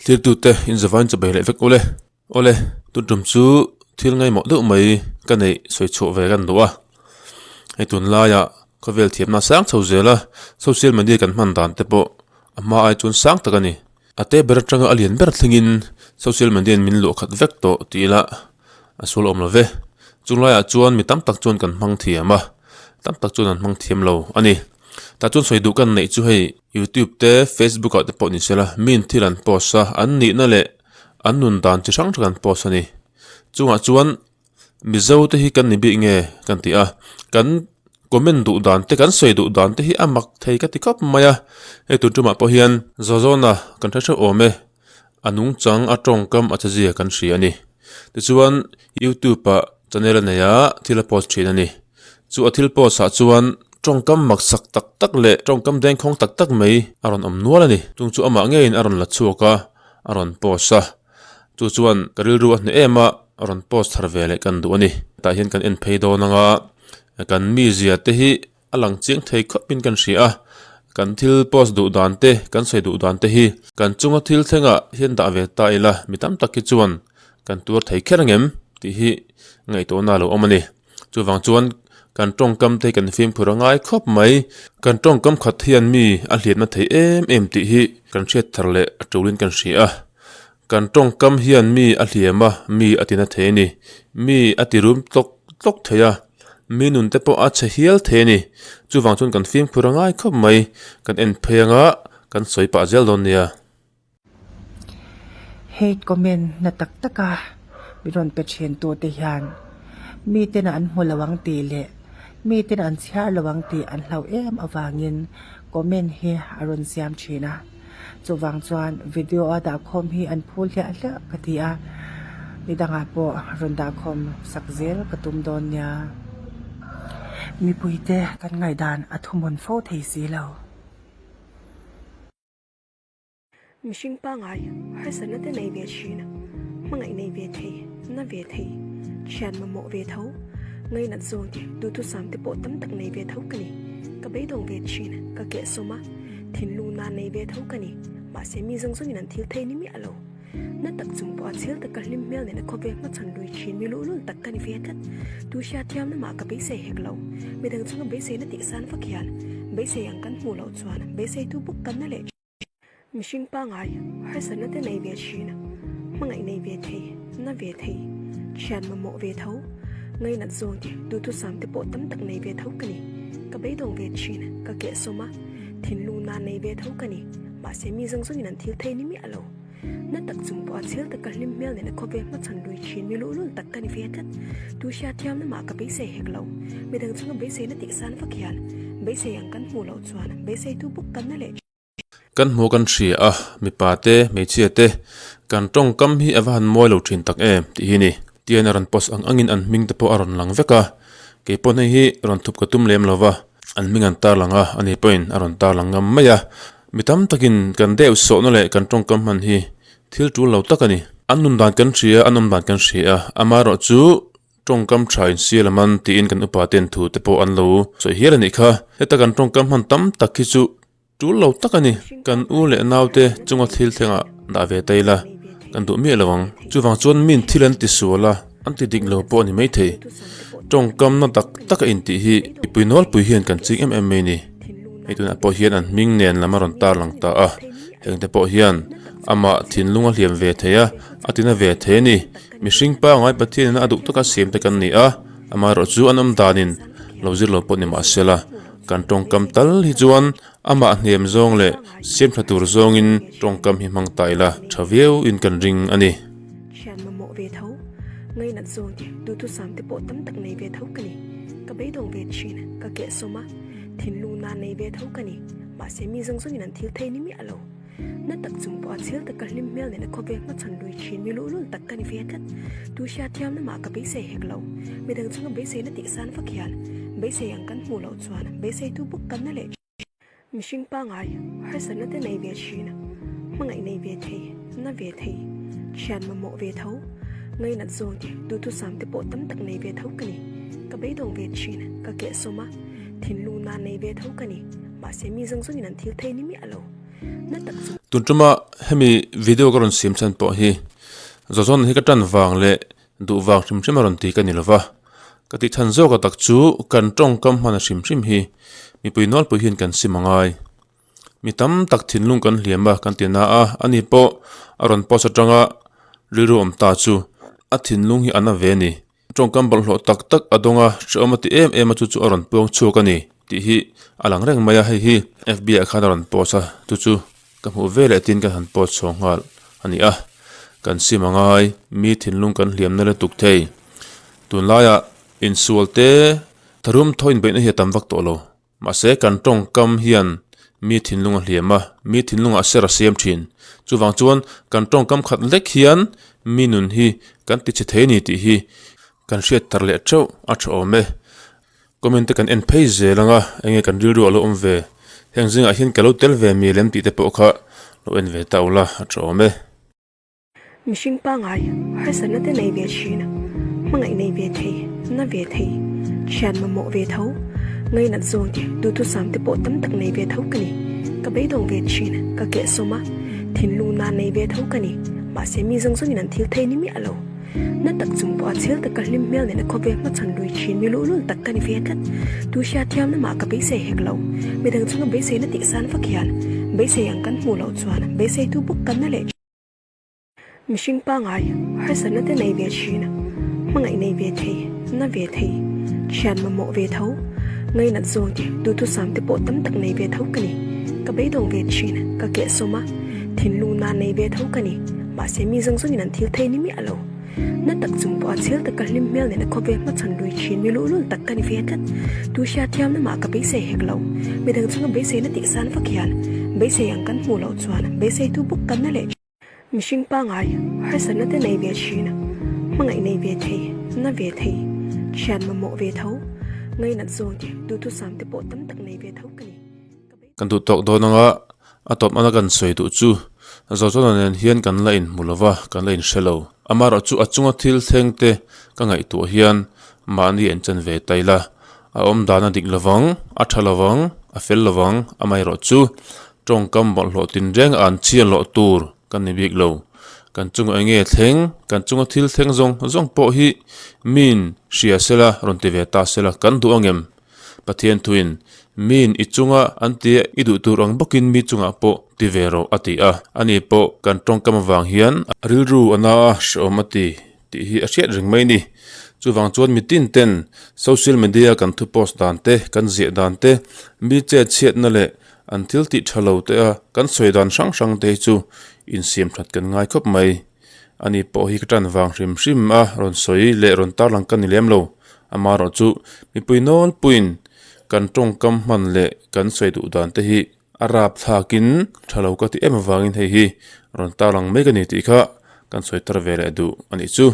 Thirtute inzavain chabai leh vek ule. Awle, tun tum chu thil ngaimawh deuh mai ka neih sawi chhuah ve kan duh a. Hei tunlaiah khawvel thiamna sang chho zel a, social media kan hman dan te pawh a hma ai chuan sang tak a ni. A te ber atanga a lian ber thlengin social media in min luah khat vek tawh tih ila a sual awm lo ve. Chung laiah chuan mi tam tak chuan kan hmang thiam a, tam tak chuan an hmang thiam lo a ni. Tah chuan sawi duh kan neih chu hei YouTube te Facebook ah te pawh ni sela miin thil an post a, an nihna leh an nun dan chi hrang hrang an post a ni. Chungah chuan Mizo te hi kan ni bik nge kan ti a, kan comment duh dan te kan sawi duh dan te hi a mak thei ka ti khawp mai a, hei tun tumah pawh hian Zawzawna kan hre hreuh awm e, a nungchang a tawngkam a chezia kan hria a ni. Tichuan YouTube ah channel a nei a, thil a post thin a ni. Chu a thil post ah chuan tawngkam maksak tak tak leh tawngkam dengkhawng tak tak mai a rawn awm nual a ni. Chung chu amah ngeiin a rawn la chhuak a, a rawn post a. Chu chuan ka rilru a hneh em a, a rawn post thar ve leh kan duh a ni. Tah hian kan en phei dawn anga kan mizia te hi a lang chiang thei khawpin kan hria a, kan thil post duh dan te, kan sawi duh dan te hi kan chunga thil thlengah hian dah ve ta ila mi tam tak hi chuan kan tuar thei kher ang em tih hi ngaihtuahna a lo awm a ni. Chuvang chuan kan tawngkam te hi kan fimkhur a ngai khawp mai. Kan tawngkam khat hian mi a hliamna thei em em tih hi kan hriat thar leh a tulin kan hria a. Kan tawngkam hian mi a hliam a, mi a tina thei a ni. Mi a ti rum tlawk tlawk thei a, mi nun te pawh a chhe hial thei a ni. Chuvang chuan kan fimkhur a ngai khawp mai. Kan en phei anga kan sawi pah zel dawn nia. Hate comment na tak tak a mi rawn pe thin tu te hian mi ten an hmu lo ang tih leh mi ten an chhiar lo ang tih an hlauh em avangin comment hi a rawn siam thin a chuvang chuan video a dahkhawm hi an phul hliah hliah ka ti a nidangah pawh rawn dahkhawm sak zel ka tum dawn nia mipui te kan ngaihdan a thuhmun fo thei si lo. Mihring pangai harsatna te nei ve thin, hmangaih nei ve thei, na ve thei, thian mamawh ve tho, ngainat zawng te, duhthusam te pawh tam tak nei ve tho ka ni. Ka beidawng ve thin, ka kehsawm a, thinlung na nei ve tho ka ni. Mahse mi zawng zawngin an thil thei ni miah lo. Na tak chung pawh a chhel taka hlim hmel nena khawvel hmachhawn lui thin mi luhlul tak ka ni ve tlat. Tu hriatthiamna mah ka beisei hek lo. Midang chunga beiseina tihsan vak hian beisei ang kan hmuh loh chuan beiseitu bawk kan na leh thin. Mihring pangai harsatna te nei ve thin, hmangaih nei ve thei, na ve thei, thian mamawh ve tho, ngainat zawng te, duhthusam te pawh tam tak nei ve tho ka ni. Ka beidawng ve thin, ka kehsawm a, thinlung na nei ve tho ka ni. Mahse mi zawng zawngin an thil thei ni miah lo. Na tak chung pawh a chhel taka hlim hmel nena khawvel hmachhawn lui thin mi luhlul tak ka ni ve tlat. Tu hriatthiamna mah ka beisei hek lo. Midang chunga beiseina tihsan vak hian beisei ang kan hmuh loh chuan beiseitu bawk kan na leh thin. Kan hmuh kan hria a, mipa te, hmeichhia te, kan tawngkam hi a va han mawi lo thin tak em tih hi ni. Tian a rawn post ang angin an hming te pawh a rawn lang vek a, kei pawh hei hi rawn thup ka tum lem lo va, an hming an tarlang a, ani pawhin a rawn tarlang ngam mai a. Mi tam takin kan deuh sawhna leh kan tawngkam hman hi thil tul lo tak a ni. An nun dan kan hria, an awm dan kan hria a, amaherawh chu tawngkam tha in sial a man tiin kan upa ten thu te pawh an lo sawi hial a nih kha. Heta kan tawngkam hman tam tak hi chu tul lo tak a ni. Kan u leh naute chunga thil thlengah dah ve ta ila kan duh miah lo ang. Chuvang chuan min thil an ti sual a, an ti dik lo pawh a ni maithei. Tawngkam na tak tak a intih hi mipui nawlpui hian kan ching em em mai a ni. Hei tunah pawh hian an hming nen lam a rawn tarlang ta a, hengte pawh hian amah thinlung a hliam ve thei a, a tina ve thei a ni. Mihring pangngai Pathianin a duh taka siam te kan ni a, amaherawh chu an awm danin lo zir lo pawh ni mah sela, kan tawngkam tal hi chuan amah hnem zawng leh siam tha tur zawngin tawngkam hi hmang ta ila tha viau in kan ring a ni. Thian mamawh ve tho, ngainat zawng te, duhthusam te pawh tam tak nei ve tho ka ni. Ka beidawng ve thin, ka kehsawm a, thinlung na nei ve tho ka ni. Mahse mi zawng zawngin an thil thei ni miah lo. Na tak chung pawh a chhel taka hlim hmel nena khawvel hmachhawn lui thin mi luhlul tak ka ni ve tlat. Tu hriatthiamna mah ka beisei hek lo. Midang chunga beiseina tihsan vak hian beisei ang kan hmuh loh chuan beiseitu bawk kan na leh thin. Mihring pangai harsatna te nei ve thin, hmangaih nei ve thei, na ve thei, thian mamawh ve tho, ngainat zawng te, duhthusam te pawh tam tak nei ve tho ka ni. Ka beidawng ve thin, ka kehsawm a, thinlung na nei ve tho ka ni. Mahse mi zawng zawngin an thil thei ni miah lo. Na tak chung. Tun tuma hemi video ka rawn siam chhan pawh hi Zawzawn hi ka tan vang leh duh vang hrim hrim a rawn ti ka ni lova. Ka tih chhan zawk a tak chu kan tawngkam hman a hrim hrim hi mipui nawlpui hian kan sim a ngai. Mi tam tak thinlung kan hliam a kan ti na a, ani pawh a rawn post atanga rilru awm ta chu a thinlung hi a na ve a ni. Tawngkam bawlhhlawh tak tak a dawng a, hrehawm a ti em em a chu chu a rawn puang chhuak a ni tih hi a lang reng mai a, hei hi FB ah khan a rawn post a, chu chu ka hmuh ve leh tin kan han post chhuak nghal a ni a, kan sim a ngai, mi thinlung kan hliamna lutuk thei. Tunlaiah insual te tharum thaw inbeihna hi a tam vak tawh lo. Mahse, kan tawngkam hian mi thinlung a hliam a, mi thinlungah ser a siam thin. Chuvang chuan kan tawngkam khat lek hian mi nun hi kan ti chhe thei a ni tih hi kan hriat tar leh theuh a tha awm e. Comment te kan en phei zel ang a, enge kan rilru a lo awm ve. Heng zingah hian ka lo tel ve mi lem tih te pawh kha lo en ve ta ula a tha awm e. Mihring pangai harsatna te nei ve thin, hmangaih nei ve thei, na ve thei, thian mamawh ve tho, ngainat zawng te, duhthusam te pawh tam tak nei ve tho ka ni. Ka beidawng ve thin, ka kehsawm a, thinlung na nei ve tho ka ni. Mahse mi zawng zawngin an thil thei ni miah lo. Na tak chung pawh a chhel taka hlim hmel nena khawvel hmachhawn lui thin mi luhlul tak ka ni ve tlat. Tu hriatthiamna mah ka beisei hek lo. Midang chunga beiseina tihsan vak hian beisei ang kan hmuh loh chuan beiseitu bawk kan na leh thin. Mihring pangai harsatna te nei ve thin, hmangaih nei ve thei, na ve thei, thian mamawh ve tho, ngainat zawng te, duhthusam te pawh tam tak nei ve tho ka ni. Ka beidawng ve thin, ka kehsawm a, thinlung na nei ve tho ka ni. Mahse mi zawng zawngin an thil thei ni miah lo. Na tak chung pawh a chhel taka hlim hmel nena khawvel hmachhawn lui thin mi luhlul tak ka ni ve tlat. Tu hriatthiamna mah ka beisei hek lo. Midang chunga beiseina tihsan vak hian beisei ang kan hmuh loh chuan beiseitu bawk kan na leh thin. Mihring pangai harsatna te nei ve thin, hmangaih nei ve thei, na ve thei, thian mamawh ve tho, ngainat zawng te, duhthusam te pawh tam tak nei ve tho ka ni. Ka bei. Kan duh tawk dawn anga a tawp nana kan sawi duh chu Zawzawna nen hian kan la inhmu lo va, kan la inhre lo. Amaherawhchu a chunga thil thleng te ka ngaihtuah hian mahni an chan ve ta ila, a awm dan a dik lovang, a tha lovang, a fel lovang, amaherawhchu Tawngkam bawlhhlawh tinreng a an chhian loh tur kan ni bik lo. Kan chunga eng nge thleng, kan chunga thil thleng zawng zawng pawh hi miin hria sela rawn ti ve ta sela kan duh angem? Pathian thuin miin i chunga an tia i duh tur ang bawkin mi chungah pawh ti ve rawh a ti a. Ani pawh kan tawngkam avang hian rilru a na a hrehawm a ti. Tih hi a hriat reng mai ni. Chuvang chuan mitin ten social media kan thu post dan te, kan ziah dan te, mi chet chhiatna leh an thil tih tha lo te a kan sawi dan hrang hrang te hi chu insiam that kan ngai khawp mai. Ani pawh hi ka tan vang hrim hrim a rawn sawi leh rawn tarlang ka ni lem lo. Amaherawhchu mipui nawlpuiin kan tawngkam hman leh kan sawi duh dan te hi A rap thlakin tha lo ka ti em avangin hei hi rawn tarlang mek a ni tih kha kan sawi tar ve leh duh a nih chu.